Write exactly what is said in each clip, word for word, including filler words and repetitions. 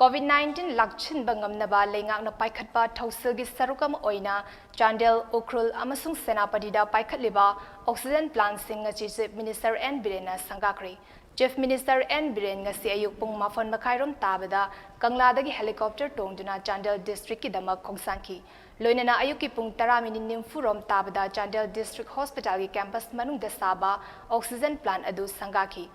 COVID nineteen ꯂꯥꯛꯁꯤꯟꯕ ꯉꯝꯅꯕ ꯂꯩꯉꯥꯛꯅ ꯄꯥꯏꯈꯠꯄ ꯊꯧꯁꯤꯜꯒꯤ ꯁꯔꯨꯛ ꯑꯃ ꯑꯣꯏꯅ ꯆꯥꯟꯗꯦꯜ, ꯎꯈ꯭ꯔꯨꯜ ꯑꯃꯁꯨꯡ ꯁꯦꯅꯥꯄꯇꯤꯗ ꯄꯥꯏꯈꯠꯂꯤꯕ oxygen plantꯁꯤꯡ ꯉꯁꯤ Chief Minister N ꯕꯤꯔꯦꯟꯅ ꯁꯪꯒꯥꯈ꯭ꯔꯦ꯫ Chief Minister N Biren ꯉꯁꯤ ꯑꯌꯨꯛ ꯄꯨꯡ ꯃꯥꯄꯟ ꯃꯈꯥꯏꯔꯣꯝ ꯇꯥꯕꯗ ꯀꯪꯂꯥꯗꯒꯤ helicopter ꯇꯣꯡꯗꯨꯅ ꯆꯥꯟꯗꯦꯜ districtꯀꯤꯗꯃꯛ ꯈꯣꯡꯁꯥꯟꯈꯤ꯫ ꯂꯣꯏꯅꯅ ꯑꯌꯨꯛꯀꯤ ꯄꯨꯡ ꯇꯔꯥ ꯃꯤꯅꯤꯠ ꯅꯤꯐꯨꯔꯣꯝ ꯇꯥꯕꯗ ꯆꯥꯟꯗꯦꯜ District Hospitalꯒꯤ campus ꯃꯅꯨꯡꯗ ꯁꯥꯕ oxygen plant ꯑꯗꯨ ꯁꯪꯒꯥꯈꯤ꯫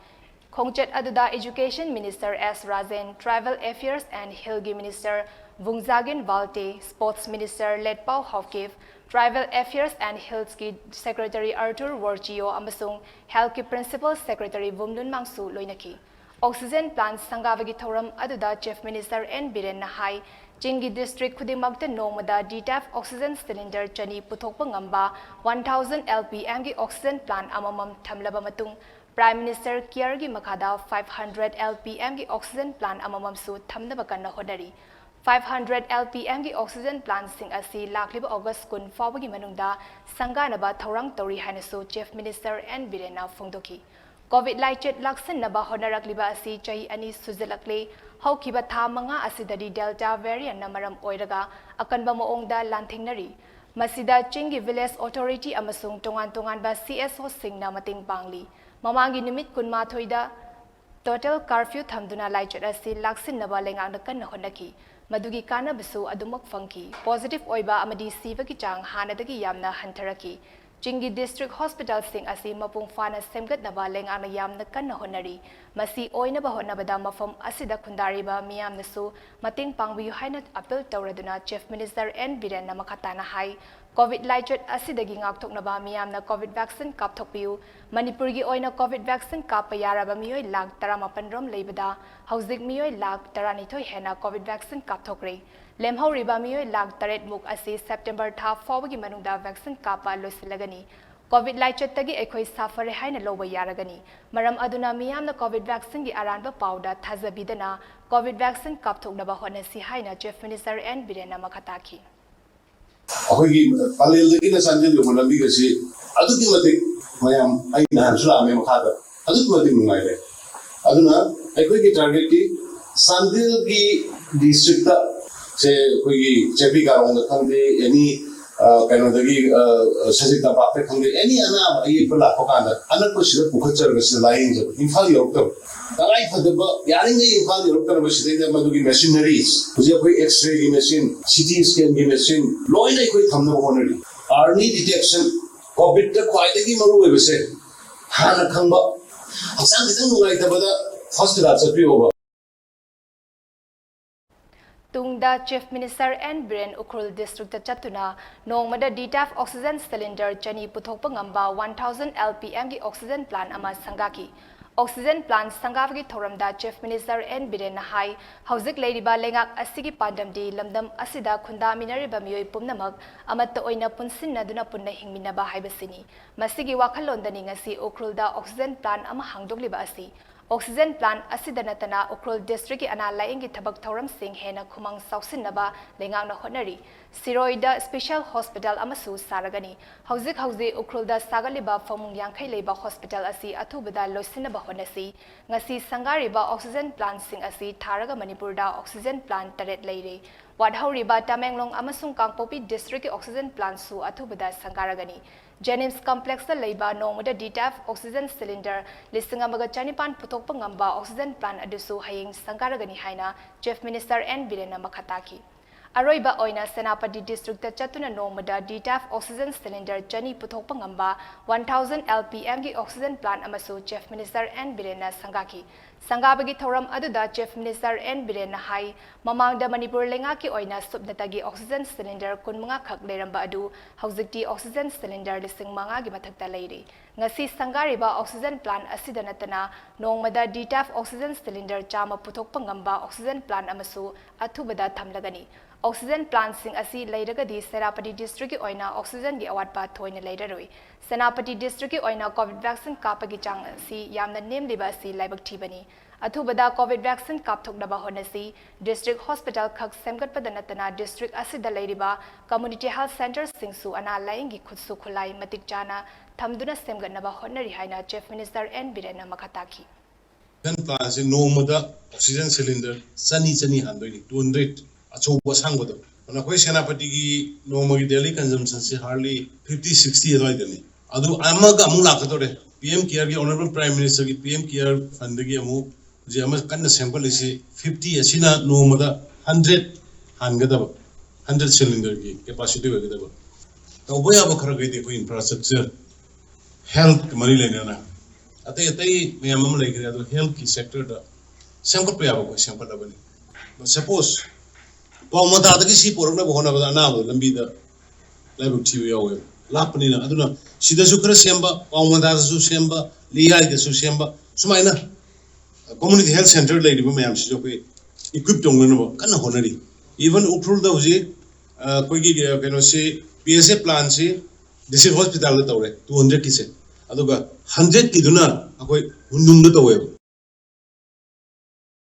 ꯈꯣꯡꯆꯠ ꯑꯗꯨꯗ Education Minister S Rajen, Tribal Affairs and Hillsꯒꯤ Minister Vungzagin Valte, Sports Minister ꯂꯦꯠꯄꯥꯎ Haokip, Tribal Affairs and Hillsꯀꯤ Secretary ꯑꯥꯔꯊꯨꯔ ꯋꯣꯔꯆꯤꯌꯣ ꯑꯃꯁꯨꯡ Healthꯀꯤ Principal Secretary ꯚꯨꯝꯂꯨꯟ ꯃꯥꯡꯁꯨ ꯂꯣꯏꯅꯈꯤ꯫ Oxygen plant ꯁꯪꯒꯥꯕꯒꯤ ꯊꯧꯔꯝ ꯑꯗꯨꯗ Chief Minister N ꯕꯤꯔꯦꯟꯅ ꯍꯥꯏ, ꯆꯤꯡꯒꯤ district ꯈꯨꯗꯤꯡꯃꯛꯇ ꯅꯣꯡꯃꯗ D-type oxygen cylinder ꯆꯅꯤ ꯄꯨꯊꯣꯛꯄ ꯉꯝꯕ one thousand L P Mꯒꯤ oxygen plant ꯑꯃꯃꯝ ꯊꯝꯂꯕ ꯃꯇꯨꯡ, Prime Minister Careꯒꯤ ꯃꯈꯥꯗ five hundred L P Mꯒꯤ oxygen plant ꯑꯃꯃꯝꯁꯨ ꯊꯝꯅꯕ ꯀꯟꯅ ꯍꯣꯠꯅꯔꯤ꯫ Five hundred L P Mꯒꯤ oxygen plantꯁꯤꯡ ꯑꯁꯤ ꯂꯥꯛꯂꯤꯕ August ꯀꯨꯟ ꯐꯥꯎꯕꯒꯤ ꯃꯅꯨꯡꯗ ꯁꯪꯒꯥꯅꯕ ꯊꯧꯔꯥꯡ ꯇꯧꯔꯤ ꯍꯥꯏꯅꯁꯨ Chief Minister N ꯕꯤꯔꯦꯟꯅ ꯐꯣꯡꯗꯣꯛꯈꯤ꯫ COVID ꯂꯥꯏꯆꯠ ꯂꯥꯛꯁꯤꯟꯅꯕ ꯍꯣꯠꯅꯔꯛꯂꯤꯕ ꯑꯁꯤ ꯆꯍꯤ ꯑꯅꯤ ꯁꯨꯖꯤꯜꯂꯛꯂꯦ꯫ ꯍꯧꯈꯤꯕ ꯊꯥ ꯃꯉꯥ ꯑꯁꯤꯗꯗꯤ Delta variantꯅ ꯃꯔꯝ ꯑꯣꯏꯔꯒ ꯑꯀꯟꯕ ꯃꯑꯣꯡꯗ ꯂꯥꯟꯊꯦꯡꯅꯔꯤ꯫ ꯃꯁꯤꯗ ꯆꯤꯡꯒꯤ village authority ꯑꯃꯁꯨꯡ ꯇꯣꯉꯥꯟ ꯇꯣꯉꯥꯟꯕ C S Oꯁꯤꯡꯅ ꯃꯇꯦꯡ ꯄꯥꯡꯂꯤ꯫ ꯃꯃꯥꯡꯒꯤ ꯅꯨꯃꯤꯠ ꯀꯨꯟꯃꯥꯊꯣꯏꯗ total curfew ꯊꯝꯗꯨꯅ ꯂꯥꯏꯆꯠ ꯑꯁꯤ ꯂꯥꯛꯁꯤꯟꯅꯕ ꯂꯩꯉꯥꯛꯅ ꯀꯟꯅ ꯍꯣꯠꯅꯈꯤ꯫ ꯃꯗꯨꯒꯤ ꯀꯥꯟꯅꯕꯁꯨ ꯑꯗꯨꯃꯛ ꯐꯪꯈꯤ꯫ Positive ꯑꯣꯏꯕ ꯑꯃꯗꯤ ꯁꯤꯕꯒꯤ ꯆꯥꯡ ꯍꯥꯟꯅꯗꯒꯤ ꯌꯥꯝꯅ ꯍꯟꯊꯔꯛꯈꯤ꯫ ꯆꯤꯡꯒꯤ district hospitalꯁꯤꯡ ꯑꯁꯤ ꯃꯄꯨꯡ ꯐꯥꯅ ꯁꯦꯝꯒꯠꯅꯕ ꯂꯩꯉꯥꯛꯅ ꯌꯥꯝꯅ ꯀꯟꯅ ꯍꯣꯠꯅꯔꯤ꯫ ꯃꯁꯤ ꯑꯣꯏꯅꯕ ꯍꯣꯠꯅꯕꯗ ꯃꯐꯝ ꯑꯁꯤꯗ ꯈꯨꯟꯗꯥꯔꯤꯕ ꯃꯤꯌꯥꯝꯅꯁꯨ ꯃꯇꯦꯡ ꯄꯥꯡꯕꯤꯌꯨ ꯍꯥꯏꯅ appeal ꯇꯧꯔꯗꯨꯅ Chief Minister N ꯕꯤꯔꯦꯟꯅ ꯃꯈꯥ ꯇꯥꯅ ꯍꯥꯏ, COVID ꯂꯥꯏꯆꯠ ꯑꯁꯤꯗꯒꯤ ꯉꯥꯛꯊꯣꯛꯅꯕ ꯃꯤꯌꯥꯝꯅ COVID vaccine ꯀꯥꯞꯊꯣꯛꯄꯤꯌꯨ꯫ ꯃꯅꯤꯄꯨꯔꯒꯤ ꯑꯣꯏꯅ COVID vaccine ꯀꯥꯞꯄ ꯌꯥꯔꯕ ꯃꯤꯑꯣꯏ ꯂꯥꯈ ꯇꯔꯥꯃꯥꯄꯟ ꯔꯣꯝ ꯂꯩꯕꯗ ꯍꯧꯖꯤꯛ ꯃꯤꯑꯣꯏ ꯂꯥꯈ ꯇꯔꯥꯅꯤꯊꯣꯏ ꯍꯦꯟꯅ COVID vaccine ꯀꯥꯞꯊꯣꯛꯈ꯭ꯔꯦ꯫ ꯂꯦꯝꯍꯧꯔꯤꯕ ꯃꯤꯑꯣꯏ ꯂꯥꯈ ꯇꯔꯦꯠ ꯃꯨꯛ ꯑꯁꯤ September ꯊꯥ ꯐꯥꯎꯕꯒꯤ ꯃꯅꯨꯡꯗ vaccine ꯀꯥꯞꯄ ꯂꯣꯏꯁꯤꯜꯂꯒꯅꯤ꯫ COVID ꯂꯥꯏꯆꯠꯇꯒꯤ ꯑꯩꯈꯣꯏ ꯁꯥꯐꯔꯦ ꯍꯥꯏꯅ ꯂꯧꯕ ꯌꯥꯔꯒꯅꯤ꯫ ꯃꯔꯝ ꯑꯗꯨꯅ ꯃꯤꯌꯥꯝꯅ COVID vaccineꯒꯤ ꯑꯔꯥꯟꯕ ꯄꯥꯎꯗ ꯊꯥꯖꯕꯤꯗꯅ COVID vaccine ꯀꯥꯞꯊꯣꯛꯅꯕ ꯍꯣꯠꯅꯁꯤ ꯍꯥꯏꯅ Chief Minister N ꯕꯤꯔꯦꯟꯅ ꯃꯈꯥ ꯇꯥꯈꯤ꯫ ꯑꯩꯈꯣꯏꯒꯤ ꯄꯂꯦꯜꯗꯒꯤꯅ ꯆꯥꯟꯗꯦꯜ ꯌꯧꯕ ꯂꯝꯕꯤꯒꯁꯤ ꯑꯗꯨꯛꯀꯤ ꯃꯇꯤꯛ ꯃꯌꯥꯝ, ꯑꯩ ꯅꯍꯥꯟꯁꯨ ꯂꯥꯛꯑꯝꯃꯦ ꯃꯈꯥꯗ, ꯑꯗꯨꯛꯀꯤ ꯃꯇꯤꯛ ꯅꯨꯡꯉꯥꯏꯔꯦ꯫ ꯑꯗꯨꯅ ꯑꯩꯈꯣꯏꯒꯤ targetꯇꯤ ꯆꯥꯟꯗꯦꯜꯒꯤ ꯗꯤꯁꯇ꯭ꯔꯤꯛꯇ ꯁꯦ ꯑꯩꯈꯣꯏꯒꯤ ꯆꯦꯄꯤ ꯀꯥꯔꯣꯡꯗ ꯈꯪꯗꯦ, ꯑꯦꯅꯤ ꯀꯩꯅꯣꯗꯒꯤ ꯁꯖꯤꯛ ꯇꯝꯄꯥꯛꯇ ꯈꯪꯗꯦ, ꯑꯦꯅꯤ ꯑꯅꯥꯕ ꯑꯌꯦꯛꯄ ꯂꯥꯛꯄ ꯀꯥꯟꯗ ꯑꯅꯛꯄꯁꯤꯗ ꯄꯨꯈꯠꯆꯔꯒ ꯁꯤꯗ ꯂꯥꯌꯦꯡꯖꯕ, ꯏꯝꯐꯥꯜ ꯌꯧꯔꯛꯇꯕ꯫ ꯇꯉꯥꯏ ꯐꯗꯕ ꯌꯥꯔꯤꯉꯩ ꯏꯝꯐꯥꯜ ꯌꯧꯔꯛꯇꯅꯕ ꯁꯤꯗꯩꯗ ꯃꯗꯨꯒꯤ ꯃꯦꯁꯤꯅꯔꯤꯁ, ꯍꯧꯖꯤꯛ ꯑꯩꯈꯣꯏ X-ray ꯒꯤ ꯃꯦꯁꯤꯟ, C T scan ꯒꯤ ꯃꯦꯁꯤꯟ, ꯂꯣꯏꯅ ꯑꯩꯈꯣꯏ ꯊꯝꯅꯕ ꯍꯣꯠꯅꯔꯤ꯫ Early detection, ꯀꯣꯚꯤꯗꯇ ꯈ꯭ꯋꯥꯏꯗꯒꯤ ꯃꯔꯨ ꯑꯣꯏꯕꯁꯦ ꯍꯥꯟꯅ ꯈꯪꯕ꯫ ꯍꯛꯆꯥꯡ ꯈꯤꯇꯪ ꯅꯨꯡꯉꯥꯏꯇꯕꯗ ꯍꯣꯁꯄꯤꯇꯥꯜ ꯆꯠꯄꯤꯌꯣꯕ꯫ ꯇꯨꯡꯗ Chief Minister N Biren Ukhrul district ꯆꯠꯇꯨꯅ ꯅꯣꯡꯃꯗ DTAF oxygen cylinder ꯆꯅꯤ ꯄꯨꯊꯣꯛꯄ ꯉꯝꯕ one thousand L P M ꯒꯤ oxygen plant ꯑꯃ ꯁꯪꯒꯥꯈꯤ꯫ Oxygen plant ꯁꯪꯒꯥꯕꯒꯤ ꯊꯧꯔꯝꯗ Chief Minister N Birenꯅ ꯍꯥꯏ, ꯍꯧꯖꯤꯛ ꯂꯩꯔꯤꯕ ꯂꯩꯉꯥꯛ ꯑꯁꯤꯒꯤ ꯄꯥꯟꯗꯝꯗꯤ ꯂꯝꯗꯝ ꯑꯁꯤꯗ ꯈꯨꯟꯗꯥꯃꯤꯟꯅꯔꯤꯕ ꯃꯤꯑꯣꯏ ꯄꯨꯝꯅꯃꯛ ꯑꯃꯠꯇ ꯑꯣꯏꯅ ꯄꯨꯟꯁꯤꯟꯅꯗꯨꯅ ꯄꯨꯟꯅ ꯍꯤꯡꯃꯤꯟꯅꯕ ꯍꯥꯏꯕꯁꯤꯅꯤ꯫ ꯃꯁꯤꯒꯤ ꯋꯥꯈꯜꯂꯣꯟꯗꯅꯤ ꯉꯁꯤ ꯎꯈ꯭ꯔꯨꯜꯗ oxygen plant ꯑꯃ ꯍꯥꯡꯗꯣꯛꯂꯤꯕ ꯑꯁꯤ꯫ Oxygen plant ꯑꯁꯤꯗ ꯅꯠꯇꯅ ꯎꯈ꯭ꯔꯨꯜ ꯗꯤꯁꯇ꯭ꯔꯤꯛꯀꯤ ꯑꯅꯥ ꯂꯥꯌꯦꯡꯒꯤ ꯊꯕꯛ ꯊꯧꯔꯝꯁꯤꯡ ꯍꯦꯟꯅ ꯈꯨꯃꯥꯡ ꯆꯥꯎꯁꯤꯟꯅꯕ ꯂꯩꯉꯥꯛꯅ ꯍꯣꯠꯅꯔꯤ꯫ ꯁꯤꯔꯣꯏꯗ special hospital ꯑꯃꯁꯨ ꯁꯥꯔꯒꯅꯤ꯫ ꯍꯧꯖꯤꯛ ꯍꯧꯖꯤꯛ ꯎꯈ꯭ꯔꯨꯜꯗ ꯁꯥꯒꯠꯂꯤꯕ ꯐꯃꯨꯡ ꯌꯥꯡꯈꯩ ꯂꯩꯕ hospital ꯑꯁꯤ ꯑꯊꯨꯕꯗ ꯂꯣꯏꯁꯤꯟꯅꯕ ꯍꯣꯠꯅꯁꯤ꯫ ꯉꯁꯤ ꯁꯪꯒꯥꯔꯤꯕ oxygen plantꯁꯤꯡ ꯑꯁꯤ ꯊꯥꯔꯒ ꯃꯅꯤꯄꯨꯔꯗ oxygen plant ꯇꯔꯦꯠ ꯂꯩꯔꯦ꯫ ꯋꯥꯠꯍꯧꯔꯤꯕ ꯇꯃꯦꯡꯂꯣꯡ ꯑꯃꯁꯨꯡ ꯀꯥꯡꯄꯣꯛꯄꯤ ꯗꯤꯁꯇ꯭ꯔꯤꯛꯀꯤ oxygen plantꯁꯨ ꯑꯊꯨꯕꯗ ꯁꯪꯒꯥꯔꯒꯅꯤ꯫ JNIMS complexꯇ ꯂꯩꯕ ꯅꯣꯡꯃꯗ DTAF oxygen cylinder ꯂꯤꯁꯤꯡ ꯑꯃꯒ ꯆꯅꯤꯄꯥꯟ ꯄꯨꯊꯣꯛꯄ ꯉꯝꯕ oxygen plant ꯑꯗꯨꯁꯨ ꯍꯌꯦꯡ ꯁꯪꯒꯥꯔꯒꯅꯤ ꯍꯥꯏꯅ Chief Minister N Birenꯅ ꯃꯈꯥ ꯇꯥꯈꯤ꯫ ꯑꯔꯣꯏꯕ ꯑꯣꯏꯅ ꯁꯦꯅꯥꯄꯇꯤ ꯗꯤꯁꯇ꯭ꯔꯤꯛꯇ ꯆꯠꯇꯨꯅ ꯅꯣꯡꯃꯗ DTAF oxygen cylinder ꯆꯅꯤ ꯄꯨꯊꯣꯛꯄ ꯉꯝꯕ one thousand L P M ꯒꯤ oxygen plant ꯑꯃꯁꯨ Chief Minister N Birenꯅ ꯁꯪꯒꯥꯈꯤ꯫ ꯁꯪꯒꯥꯕꯒꯤ ꯊꯧꯔꯝ ꯑꯗꯨꯗ Chief Minister N Birenꯅ ꯍꯥꯏ, ꯃꯃꯥꯡꯗ ꯃꯅꯤꯄꯨꯔ ꯂꯩꯉꯥꯛꯀꯤ ꯑꯣꯏꯅ ꯁꯨꯞꯅꯇꯒꯤ oxygen cylinder ꯀꯨꯟꯃꯉꯥ ꯈꯛ ꯂꯩꯔꯝꯕ ꯑꯗꯨ ꯍꯧꯖꯤꯛꯇꯤ oxygen cylinder ꯂꯤꯁꯤꯡ ꯃꯉꯥꯒꯤ ꯃꯊꯛꯇ ꯂꯩꯔꯦ꯫ ꯉꯁꯤ ꯁꯪꯒꯥꯔꯤꯕ oxygen plant ꯑꯁꯤꯗ ꯅꯠꯇꯅ ꯅꯣꯡꯃꯗ DTAF oxygen cylinder ꯆꯥꯝꯃ ꯄꯨꯊꯣꯛꯄ ꯉꯝꯕ oxygen plant ꯑꯃꯁꯨ ꯑꯊꯨꯕꯗ ꯊꯝꯂꯒꯅꯤ꯫ Oxygen plantꯁꯤꯡ ꯑꯁꯤ ꯂꯩꯔꯒꯗꯤ ꯁꯦꯅꯥꯄꯇꯤ ꯗꯤꯁꯇ꯭ꯔꯤꯛꯀꯤ ꯑꯣꯏꯅ oxygenꯒꯤ ꯑꯋꯥꯠꯄ ꯊꯣꯏꯅ ꯂꯩꯔꯔꯣꯏ꯫ ꯁꯦꯅꯥꯄꯇꯤ ꯗꯤꯁꯇ꯭ꯔꯤꯛꯀꯤ ꯑꯣꯏꯅ COVID vaccine ꯀꯥꯞꯄꯒꯤ ꯆꯥꯡ ꯑꯁꯤ ꯌꯥꯝꯅ ꯅꯦꯝꯂꯤꯕ ꯑꯁꯤ ꯂꯥꯏꯕꯛ ꯊꯤꯕꯅꯤ꯫ ꯑꯊꯨꯕꯗ COVID vaccine ꯀꯥꯞꯊꯣꯛꯅꯕ ꯍꯣꯠꯅꯁꯤ꯫ District hospital ꯈꯛ ꯁꯦꯝꯒꯠꯄꯗ ꯅꯠꯇꯅ district ꯑꯁꯤꯗ ꯂꯩꯔꯤꯕ community health centreꯁꯤꯡꯁꯨ ꯑꯅꯥ ꯂꯥꯌꯦꯡꯒꯤ ꯈꯨꯠꯁꯨ ꯈꯨꯠꯂꯥꯏ ꯃꯇꯤꯛ ꯆꯥꯅ ꯊꯝꯗꯨꯅ ꯁꯦꯝꯒꯠꯅꯕ ꯍꯣꯠꯅꯔꯤ ꯍꯥꯏꯅ Chief Minister N Birenꯅ ꯃꯈꯥ ꯇꯥꯈꯤ꯫ ꯄ꯭ꯂꯥꯟꯁꯦ ꯅꯣꯡꯃꯗ ꯑꯣꯛꯁꯤꯖꯦꯟ ꯁꯤꯂꯤꯟꯗꯔ ꯆꯅꯤ ꯆꯅꯤ ꯍꯥꯟꯗꯣꯏꯅꯤ, ꯇꯨ ꯍꯟꯗ꯭ꯔꯦꯠ, ꯑꯆꯧꯕ ꯑꯁꯥꯡꯕꯗꯣ꯫ ꯑꯗꯣ ꯑꯩꯈꯣꯏ ꯁꯦꯅꯥꯄꯇꯤꯒꯤ ꯅꯣꯡꯃꯒꯤ ꯗꯦꯂꯤ ꯀꯟꯖꯝꯁꯟꯁꯦ ꯍꯥꯔꯂꯤ ꯐꯤꯐꯇꯤ ꯁꯤꯛꯁꯇꯤ ꯑꯗꯨꯋꯥꯏꯗꯅꯤ꯫ ꯑꯗꯨ ꯑꯃꯒ ꯑꯃꯨꯛ ꯂꯥꯛꯀꯗꯧꯔꯦ, ꯄꯤ ꯑꯦꯝ ꯀꯤꯌꯔꯒꯤ, ꯑꯣꯅꯔꯦꯕꯜ ꯄ꯭ꯔꯥꯏꯝ ꯃꯤꯅꯤꯁꯇꯔꯒꯤ ꯄꯤ ꯑꯦꯝ ꯀꯤꯌꯔ ꯐꯟꯗꯒꯤ ꯑꯃꯨꯛ ꯍꯧꯖꯤꯛ ꯑꯃ ꯀꯟꯅ ꯁꯦꯝꯒꯠꯂꯤꯁꯤ, ꯐꯤꯐꯇꯤ ꯑꯁꯤꯅ ꯅꯣꯡꯃꯗ ꯍꯟꯗ꯭ꯔꯦꯠ ꯍꯥꯟꯒꯗꯕ, ꯍꯟꯗ꯭ꯔꯦꯠ ꯁꯤꯂꯤꯟꯗꯔꯒꯤ ꯀꯦꯄꯥꯁꯤꯇꯤ ꯑꯣꯏꯒꯗꯕ꯫ ꯇꯧꯕ ꯌꯥꯕ ꯈꯔꯈꯩꯗꯤ ꯑꯩꯈꯣꯏ ꯏꯟꯐ꯭ꯔꯥꯁ꯭ꯇ꯭ꯔꯛꯆꯔ, ꯍꯦꯜꯠꯀ ꯃꯔꯤ ꯂꯩꯅꯅ ꯑꯇꯩ ꯑꯇꯩ ꯃꯌꯥꯝ ꯑꯃ ꯂꯩꯈ꯭ꯔꯦ, ꯑꯗꯣ ꯍꯦꯜꯠꯀꯤ ꯁꯦꯛꯇꯔꯗ ꯁꯦꯝꯒꯠꯄ ꯌꯥꯕ ꯑꯩꯈꯣꯏ ꯁꯦꯝꯒꯠꯂꯕꯅꯤ꯫ ꯁꯄꯣꯁ ꯄꯥꯎꯃꯟꯇꯥꯗꯒꯤ ꯁꯤ ꯄꯨꯔꯛꯅꯕ ꯍꯣꯠꯅꯕꯗ ꯑꯅꯥꯕꯗ ꯂꯝꯕꯤꯗ ꯂꯥꯏꯕꯛ ꯊꯤꯕ ꯌꯥꯎꯋꯦꯕ, ꯂꯥꯞꯄꯅꯤꯅ꯫ ꯑꯗꯨꯅ ꯁꯤꯗꯁꯨ ꯈꯔ ꯁꯦꯝꯕ, ꯄꯥꯎꯃꯟꯇꯥꯗꯁꯨ ꯁꯦꯝꯕ, ꯂꯤꯌꯥꯏꯗꯁꯨ ꯁꯦꯝꯕ, ꯁꯨꯃꯥꯏꯅ ꯀꯝꯃ꯭ꯌꯨꯅꯤꯇꯤ ꯍꯦꯜꯠ ꯁꯦꯟꯇꯔ ꯂꯩꯔꯤꯕ ꯃꯌꯥꯝꯁꯤꯁꯨ ꯑꯩꯈꯣꯏ ꯏꯀ꯭ꯋꯤꯞ ꯇꯧꯅꯅꯕ ꯀꯟꯅ ꯍꯣꯠꯅꯔꯤ꯫ ꯏꯚꯟ ꯎꯈ꯭ꯔꯨꯜꯗ ꯍꯧꯖꯤꯛ, ꯑ, ꯑꯩꯈꯣꯏꯒꯤ, ꯑ, ꯀꯩꯅꯣꯁꯤ, ꯄꯤ ꯑꯦꯁ ꯑꯦ ꯄ꯭ꯂꯥꯟꯁꯤ ꯗꯤꯁꯇ꯭ꯔꯤꯛ ꯍꯣꯁꯄꯤꯇꯥꯜꯗ ꯇꯧꯔꯦ, ꯇꯨ ꯍꯟꯗ꯭ꯔꯦꯠꯀꯤꯁꯦ꯫ ꯑꯗꯨꯒ ꯍꯟꯗ꯭ꯔꯦꯠꯀꯤꯗꯨꯅ ꯑꯩꯈꯣꯏ ꯍꯨꯟꯗꯨꯡꯗ ꯇꯧꯋꯦꯕ꯫